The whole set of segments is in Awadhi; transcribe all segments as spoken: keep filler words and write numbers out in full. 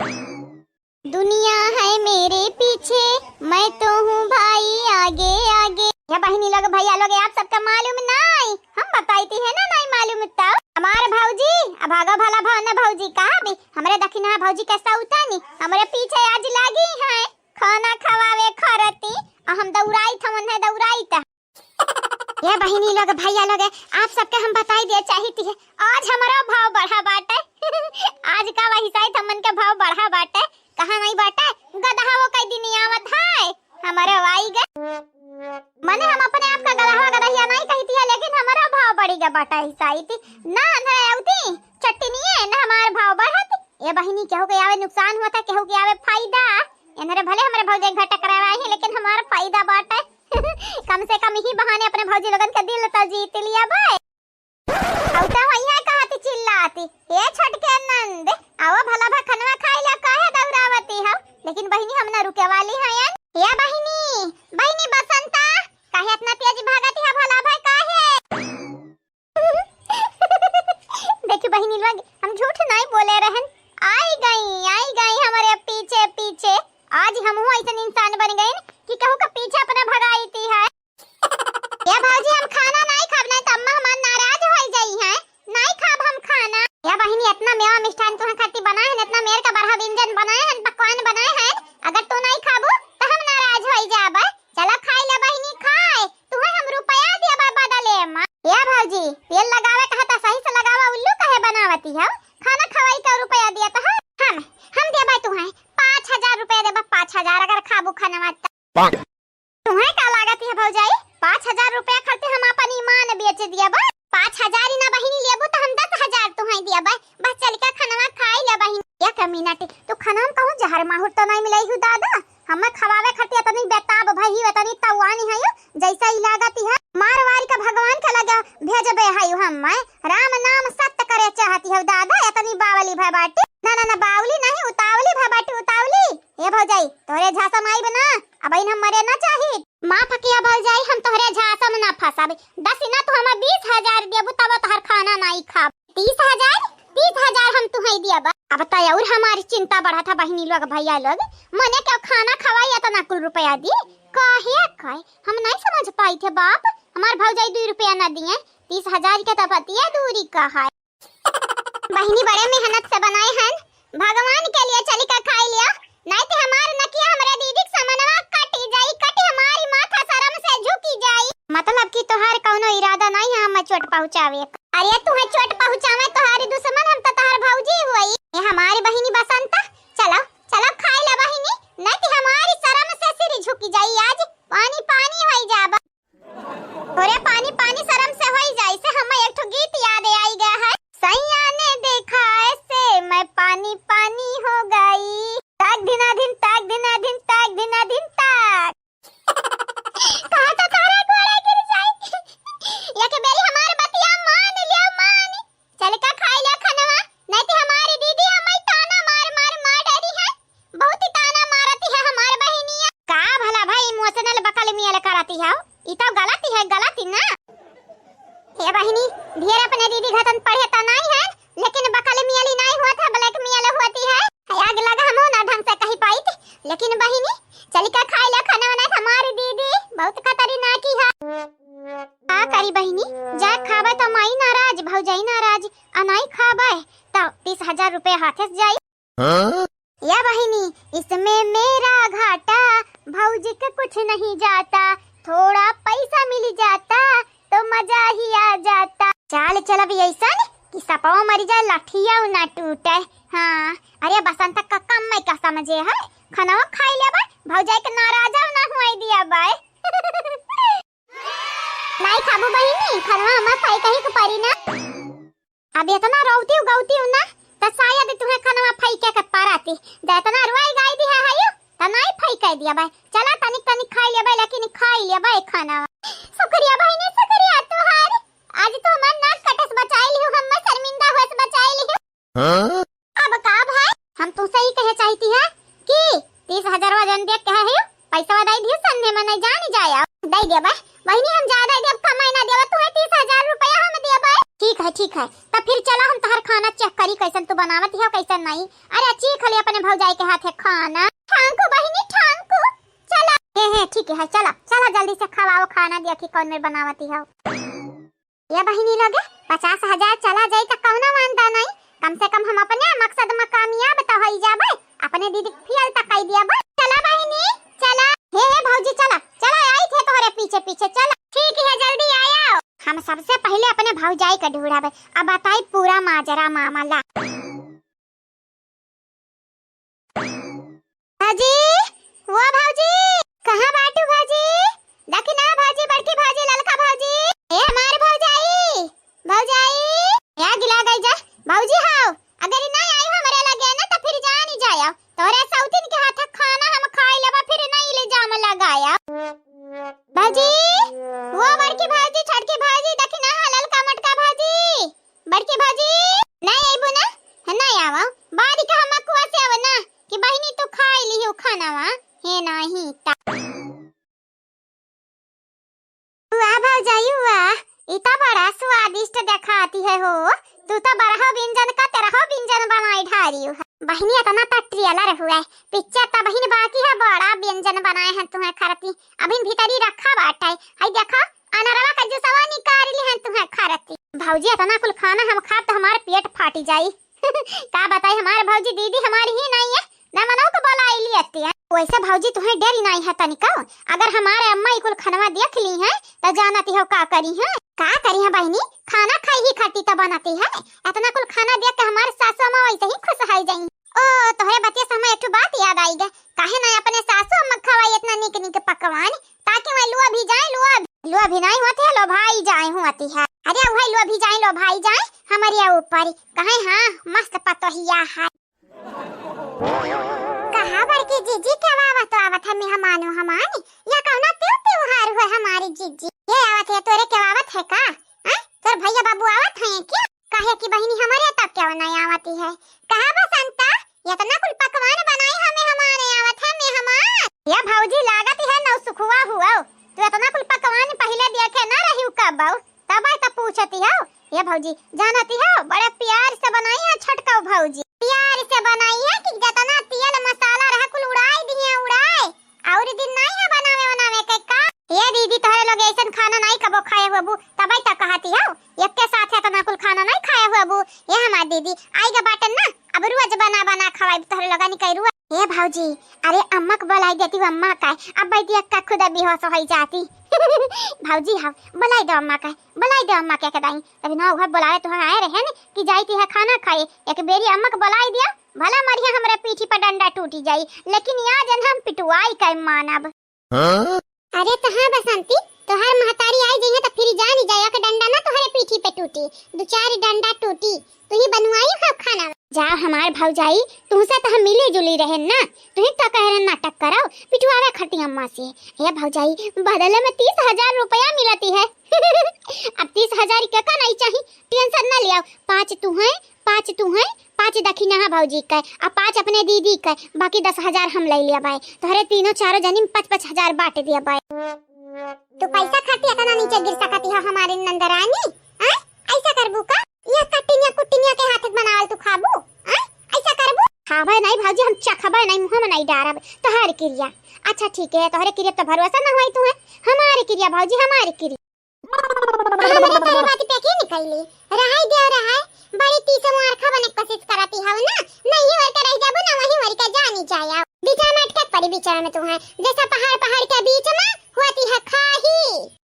दुनिया है मेरे पीछे, मैं तो हूँ भाई आगे आगे। या बहिनी लोग, भैया लोग, आप सबका मालूम नाई? हम बताई थी है ना, नाई मालूम तो। हमार भौजी, अब भागो भला भाव ना भौजी, कहा भी हमरे दखिना भौजी कैसा उतानी, हमरे पीछे आज लागी है खाना खवावे खरती, और हम दौड़ाई थवन है, दौड़ाई त। ये बहिनी लोग, भैया लोग, आप सबके हम बताई दे चाहित है, आज हमारा भाव बढ़ा बाटे। आज का वही साइत हमन के भाव बढ़ा बाटे, कहाँ नहीं बाटे? गदहा वो कई दिन आवत है, हमारा आई गे। मने हम अपने आप का गदहा गदहिया नहीं कहती है, लेकिन हमारा भाव बढ़ी गे बाटे ही साइत। ना अंधरा अउती चट्टनिए, ना हमार भाव बढ़त। ये बहिनी, केहू के आवे नुकसान होता, केहू के आवे फायदा। इन्हरे भले हमरे भौजाई घाटा करावा ही, लेकिन हमार फायदा बाटे। कम से कम इही बहाने अपने भौजी लोगन के दिल तो जीत लिया बे। अउ तो वही कहती चिल्लाती, "ए छोटके नंद, आवा भला भा खनवा खाई ला, काहे दौड़ावती हो?" लेकिन बहिनी, हम ना रुके वाली हयन। ए बहिनी, बहिनी बसंता, काहे इतना तेज भागती है भला भा, काहे? देखी बहिनी लोग, हम झूठ नहीं बोले रहन, आई गई, आई गई हमारे पीछे पीछे। आज हम हूँ ऐसन इंसान बन गए कि कहूँ का पीछे अपना भगाई थी है। या भौजी, हम खाना नहीं खाब, नहीं तो अम्मा हमार नाराज हो जाई है, नहीं खाब हम खाना। या बहिनी, इतना मेवा मिष्ठान तुहे खातिर बनाए हैं, इतना मेर का बरहा व्यंजन बनाए हैं, पकवान बनाए हैं, अगर तू नहीं खाबू तो हम नाराज हो जाब। चला खाई ले बहिनी, खाए, तुहे हम रुपया देबा बदले में। ए भौजी, तेल लगावे कहा त सही से लगावा, उल्लू कहे बनावती हो? खाना खवाई का रुपया दिया त है? हम, हम देबा तुहे पाँच हजार रुपया देबा, पाँच हजार, अगर खाबू खाना त। तुहे का लागत है भौजाई, पाँच हजार रुपया खातिर हम अपन ईमान बेच दिया बा? पाँच हजार ही ना बहिनी लेबू त हम दस हजार तुहे दिया बा। बस चल के खनवा खाई ले बहिनी। एक मिनट, तू खनवा में कहूँ जहर माहुर तो नहीं मिलाई हूँ दादा? हमें खवावे खातिर इतनी बेताब भई, इतनी तवानी है यू, जैसा ही लागत है मार वार के भगवान के लगे भेजबे है यू। हमें राम नाम सत्य करे चाहती है दादा, इतनी बावली भई बाटी। ना ना ना, बावली नहीं, उतावली भई बाटी, उतावली। ए भौजाई, तोरे झांसा में आइब ना, अब इन हम मरे ना चाहित। माफ किया भौजाई, हम तोहरे झांसा में ना फंसब। दस ना, तू हमें बीस हजार देबू तब तोहर खाना नहीं खाब। तीस हजार? तीस हजार हम तुहे दिया बा। अब तो और हमारी चिंता बढ़त है बहिनी लोग, भैया लोग, मने के खाना खवाई इतना कुल रुपया दी, काहे काहे? हम नहीं समझ पाई थे बाप, हमार भौजाई दुई रुपया ना दिए, तीस हजार के तो बतिया दूरी का है। बहिनी बड़े मेहनत से बनाए हन, भगवान के लिए चली का खाई लिया, नहीं तो हमार नकिया हमरे दीदी के समनवा कटी जाई, कटी हमारी माथा शर्म से झुकी जाई। मतलब कि तोहार कौनो इरादा नहीं है हमें चोट पहुँचावे का। अरे तू है चोट पहुँचावे, तोहारी दुश्मन हम तो तोहार भौजी हुई। ये हमारी बहिनी बसंता, चलो चलो खाई ला बहिनी, नहीं तो हमारी शर्म से सिर झुकी जाई, आज पानी पानी होई जाबा। तोरे पानी पानी शर्म से होई जाई से हमें एक ठो गीत याद आई गया है। सैया ने देखा ऐसे मैं पानी पानी हो गई। ताक धिना धिन, ताक धिना धिन, ताक धिना धिन, ताक। कहा तो तारा गोड़ा गिर जाई। या के बेरी हमार बतिया मान लिया, मान। चल का खाई ला खनवा, नहीं तो हमारी दीदी हमें ताना मार मार मार डारी है। बहुत ही ताना मारती है हमार बहिनिया। का भला भाई emotional बकल मियल करती है, ई तो गलती है, गलती ना। हे बहिनी, ढेर अपने दीदी घतन पढ़े तो नहीं है, लेकिन बकल मियल ही नहीं हुआ था, black मियल होती है। आग लगा हम ना ढंग से कही पाई थी, लेकिन बहिनी, चल का खाई ला खाना वाना, हमारी दीदी बहुत खतरनाक ही है। का करी बहिनी, जा खाबे तो माई नाराज, भौजाई नाराज, आ नाई खाबे तो तीस हजार रुपया हाथे से जाई। हाँ? या बहिनी, इसमें मेरा घाटा, भौजी के कुछ नहीं जाता, थोड़ा पैसा मिल जाता तो मजा ही आ जाता। चाल चलब ऐसन कि सपवा मरी जाए, लठिया ना टूटे। हाँ, अरे बसंत का कम मैं का समझे है, खनवा खाई लेबे, भौजाई के नाराजा ना हुआई दिया बाय। नाई खाबू बहिनी, खनवा हमार फाई कहीं के परी ना। अब इतना रोवती गौती ना, त शायद तुहे खनवा फैके के पाराती। ज इतना रुआई गाई दी है, है यू, त नाई फैके दिया बाय। चला तनिक तनिक खाई लेबे, लेकिन खाई लेबे खनवा। शुक्रिया बहिनी, शुक्रिया तुहार। आज तो हमार नाक कटस बचाई लिहू, हम शर्मिंदा होस बचाई लिहू। हाँ? अब का भाई, हम तुमसे ही कहे चाहती है कि तीस हजार वजन देख कहे है, पैसा दे दियो, संधे में नहीं जानी जाया। दे देबे बहिनी, हम ज्यादा देब, कमाई ना देबे, तुहे तीस हजार रुपया हम देबे। ठीक है, ठीक है, तब फिर चला हम तोहार खाना check करी, कैसन तू बनावत हो, कैसन नहीं। अरे, चीख ले अपने भौजाई के हाथे खाना। ठांकू बहिनी, ठांकू, चला। हे, हे, ठीक है, चला, चला, जल्दी से खवाओ खाना, देखी कौन में बनावती हो। ये बहिनी लोगे, पचास हजार चला जाई त कौनो वांदा नहीं, कम से कम हम अपने मकसद में कामयाब तो होई जाबे, अपने दीदी के फेल तक कई दिया बे। चला बहिनी, चला। हे, हे भौजी, चला, चला, आई थे तोहरे पीछे पीछे, चला। ठीक है, जल्दी आया। हम सबसे पहले अपने भौजाई के ढूंढाबे, अब बताई पूरा माजरा मामला। भौजी, वो भौजी, कहाँ बाटू भौजी? देखी ना भौजी, बड़की भौजी, ललका भौजी, ए हमार भौजाई, भौजाई, या गिला गई जा, भौजी हाव, अगर ई ना आई हमरे लगे ना तो फिर जानी जाया, तोरे सौतिन के हाथ खाना हम खाई लेबा, फिर ना इल्जाम लगाया। भौजी, वो बड़की भौजी, छोटकी भौजी, देखी ना ललका मोटका भौजी। बड़की भौजी, नहीं अइबू ना? नहीं आवा। बारी का हम कुआ से आवा ना कि बहिनी तू खाई लिहू खानावा। हे नाही ता। वाह भौजाई वाह, ई तो बड़ा स्वादिष्ट देखाती है हो। तू तो बरहो व्यंजन का तेरहो व्यंजन बनाई ढारी हो। बहिनी इतना तो trailer हुआ है, picture तो बहिन बाकी है, बड़ा व्यंजन बनाए हैं तुम्हें खरती। अभी भीतरी रखा बाटे। हाय देखा, अनरवा का जूसवा निकाल ली हैं तुम्हें खरती। भौजी, इतना कुल खाना हम खाब तो हमार पेट फाटी जाई। का बताई, हमार भौजी दीदी हमारी ही नहीं है, ना मनो को बोलाई ली आती है। वैसे भौजी तुम्हें डर ही नहीं है तनिको, अगर हमारे अम्मा ई कुल खनवा देख ली हैं तो जानती हो का करी हैं? का करी हैं बहिनी, खाना खाई ही खाती तो बनती है। इतना कुल खाना देख के हमारे सासू अम्मा वैसे ही खुश हो जाई। ओ, तोहरे बतिया से हमें एक ठो बात याद आई गए, काहे ना अपने सासू अम्मा खवाई इतना नीक नीक पकवान, ताकि वह लोभी जाए, लोभ, लोभी नहीं होती है, लोभाई जाए होती है। अरे वह लोभी जाए, लोभाई जाए हमारे ऊपर, कहे हाँ मस्त पतोहिया है। कहा बड़की जीजी के आवत तो आवत है मेहमानो हमारे, या कौना त्यों त्योहार हुआ हमारी जीजी? ये आवत है तोरे के आवत है का? हाँ? तोर भैया बाबू आवत हैं क्या? काहे कि बहिनी हमारे तब क्यों नहीं आवती है? कहा बसंता, इतना कुल पकवान बनाई हमें हमारे आवत है मेहमान। या भौजी लागत है नौसुखुआ हुआ, तू इतना कुल पकवान पहले देखे ना रही कब, तब तो पूछती हो। ये भौजी जानती हो बड़े प्यार से बनाई है छोटका भौजी, प्यार से बनाई है कि जितना तेल मसाला रहा कुल उड़ाई दिए उड़ाए। और दिन नहीं है बनावे बनावे के का? ये दीदी, तोहरे लोग ऐसन खाना नहीं कबो खाए होबू, तबई तो कहती हो, एक के साथ इतना कुल खाना नहीं खाए होबू। ये हमार दीदी, आई गे बाटन ना, अब रोज बना बना खवाई तोहरे लोगन के रुआ। हे भौजी, अरे अम्मा के बुलाई देती हूँ, अम्मा का, अब बैठी अक्का खुदा बेहोश हो जाती। भौजी, हाँ, बुलाई दो अम्मा का, बुलाई दो अम्मा के, के दाई। तभी ना घर बुलाए तो आए रहे न कि जाई थी है खाना खाए, एक बेरी अम्मा के बुलाई दिया, भला मरिया हमरे पीठी पर डंडा टूटी जाई, लेकिन या जन हम पिटवाई के मानब। हाँ? अरे तो हाँ बसंती, तोहार महतारी आई जइहे तो फिर जानी जाए, एक डंडा ना तोहरे पीठी पे टूटी, दो चार डंडा टूटी, तू ही बनवाई हो खाना। जा हमार भौजाई, तुमसे तो हम मिली जुली रहे ना, तू ही तो कह रहे नाटक करो, पिटवावे खटी अम्मा से। हे भौजाई, बदले में तीस हजार रुपया मिलती है। अब तीस हजार के का नहीं चाहिए, tension ना लियाओ, पाँच तू है, पाँच तू है, पाँच दखिना है भौजी के, आ पाँच अपने दीदी के, बाकी दस हजार हम ले लिया बाय। तोहरे तीनों चारों जनी में पाँच पाँच हजार बांट दिया बाय। तू पैसा खाती इतना नीचे गिर सकती हो हमारी नंदरानी? आय? ऐसा करबू का? या कटिनिया कुटिनिया के हाथ बनावल तू खाबू? आय? ऐसा करबू? खाबे नहीं भौजी, हम चखबे नहीं, मुँह में नहीं डारब तोहरे किरिया। अच्छा ठीक है, तोहरे किरिया तो भरोसा ना होई तू है, हमारे किरिया भौजी, हमारे किरिया। हाँ, मैंने तेरे बात पे की निकली। रहाई दे, रहाई। बड़ी तीस मार खावे के कोशिश करती हो ना। नहीं वरके रह जाबू ना, वहीं वरके जानी जाया। बीचा में अटकत पड़ी बीचा में तू है। जैसा पहाड़, पहाड़ के बीच में होती है खाही।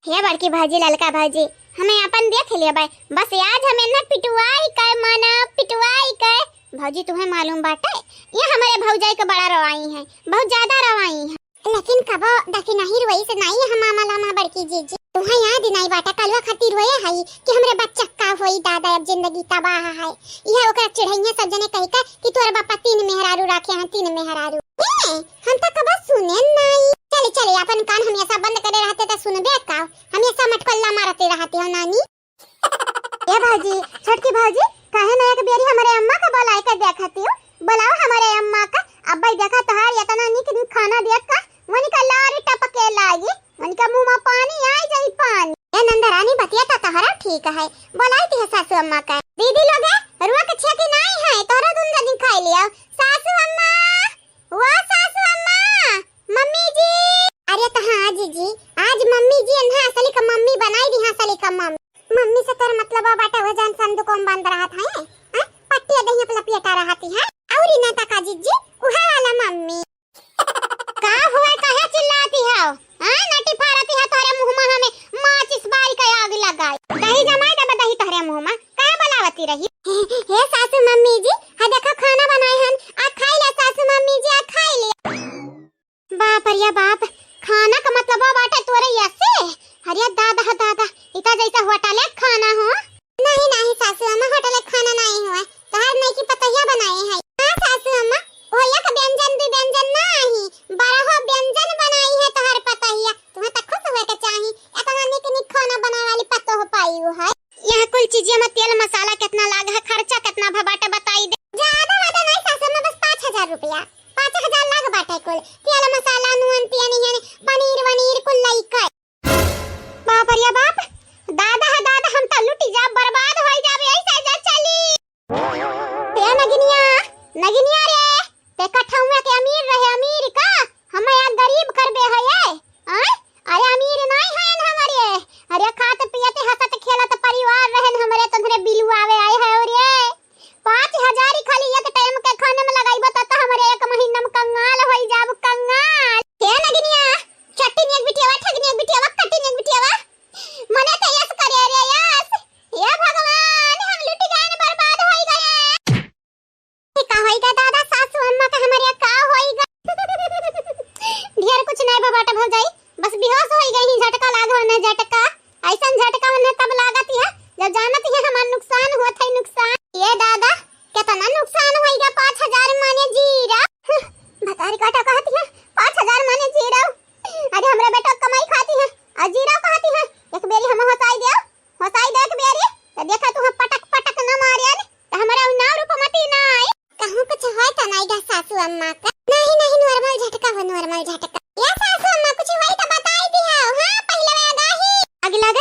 हे बड़की भौजी, ललका भौजी, हमें अपन देख लिया बाय। बस आज हमें ना पिटवाई के माना, पिटवाई के। भौजी, तुम्हें मालूम बाटे, ये हमारे भौजाई के बड़ा रवाई है, बहुत ज्यादा रवाई है। लेकिन कबो दखिनही रोई से नाई हम मामला मा बड़की जीजी। तुहा याद नाई बाटा कलवा खातिर रोए हई कि हमरे बच्चा का होई दादा, अब जिंदगी तबाह है। यह ओकरा चिढ़ैया सब जने कही का कि तोर बापा तीन मेहरारू राखे हैं, तीन मेहरारू। ए, हम तो कबो सुने नाई। चले, चले, अपन कान हमेशा बंद करे रहते तो सुनबे का? हमेशा मटकल्ला मारते रहते हो नानी। ए भौजी, छोटकी भौजी, काहे ना एक बेरी हमरे अम्मा का बुलाए के देखती हो? बुलाओ हमरे अम्मा का। अब्बई देखा तोहार इतना निक निक खाना देख का, वनिका लार टपके लागी, वनिका मुँह में पानी आई जाई पानी। ए नंदरानी, बतिया त तोहरा ठीक है, बोलाई दिहा सासू अम्मा का। दीदी लोग, रुआ के छिया कि नाई है, तोहरा दुन जनी खाई लिया। सासू अम्मा, ओ सासू अम्मा, मम्मी जी। अरे त हाँ जीजी, आज मम्मी जी अन्हा असली का मम्मी बनाई दिहा, असली का मम्मी। मम्मी से तोर मतलब बाटे वह जान संदूक में बंद रहत है, हैं? पट्टिया दहिया पे लपेटा रहती है। और इन्हें तका जीजी, उहा वाला मम्मी। का हुआ, काहे चिल्लाती है? हाँ, नटी फाड़ती है तोहरे मुँह में हमें माचिस बारी का आग लगाई। दही जमाई देबे दही तोहरे मुँह में, काहे बोलावती रही? हे सासू मम्मी जी, हा देखा खाना बनाए हन, आ खाई ले सासू मम्मी जी, आ खाई ले। बाप रे बाप, खाना का मतलब बाटे तोरे यसे? अरे दादा ह दादा, इता जैसा होटल है खाना हो। नहीं नहीं सासू अम्मा, होटल का खाना नहीं हुआ, तोहार नई की पतहिया बनाई है। हाँ सासू अम्मा, ओया का व्यंजन भी व्यंजन ना आही, बारहो व्यंजन बनाई है तोहार पतहिया। तुम्हें त खुश हुए के चाही, इतना निक निक खाना बनाए वाली पतोह पाई है। यह कुल चीजें में तेल मसाला कितना लाग है, खर्चा कितना भा बाटे बताई दे। ज्यादा वादा नहीं सासू अम्मा, बस पाँच हजार रुपया, पाँच हजार लाग बाटे कुल, तेल मसाला नून तेल निहन पनीर वनीर कुल लइके। बाप रे बाप, दादा ह दादा, हम त लुटी जाब, बर्बाद होई जाब, ऐसे जा चली। ए नगिनिया, नगिनिया रे, ते कठौआ के अमीर रहे, अमीर का, हमें यार गरीब करबे है ये, आय? अरे अमीर नहीं है हमारे, अरे खात पियत हंसत खेलत परिवार रहन हमरे, तोहरे बिलुआवे आए है और ये पाँच हजार ही खाली एक टाइम के खाने में लगाइबो त, त हमरे एक महीना में कंगाल होई जाब, कंगाल। ए नगिनिया, चट्टी नियक बिटियावा, ठगनी एक बिटियावा, कट्टी नियक बिटियावा। मने तो यस करे रे यस। हे भगवान, हम लुट गए, बर्बाद होई गए। ये का होई गए दादा, सासू अम्मा का हमारे का होई गए? ढेर कुछ नहीं बा बाटे भौजाई, बस बेहोश होई गई ही, झटका लागो ने झटका। ऐसन झटका उन्हें तब लागत है जब जानत है हमार नुकसान होत है, नुकसान। ये दादा, कितना नुकसान होई गए, पाँच हजार माने जीरा। हं, भतारी काटा कहती है, पाँच हजार माने जीरा। अरे हमरे बेटा कमाई खाती है, और जीरा कहती है, एक बेरी हम होसाई दे, होसाई दे एक बेरी, तो देखा तू हम पटक पटक न मारे, तो हमारा नाव रूपमती ना आई। कहूँ कुछ होय तो नहीं गा सासू अम्मा का? नहीं नहीं, नॉर्मल झटका हो, नॉर्मल झटका। या सासू अम्मा कुछ होय तो बताई दिया, हाँ पहले आगाही। अगला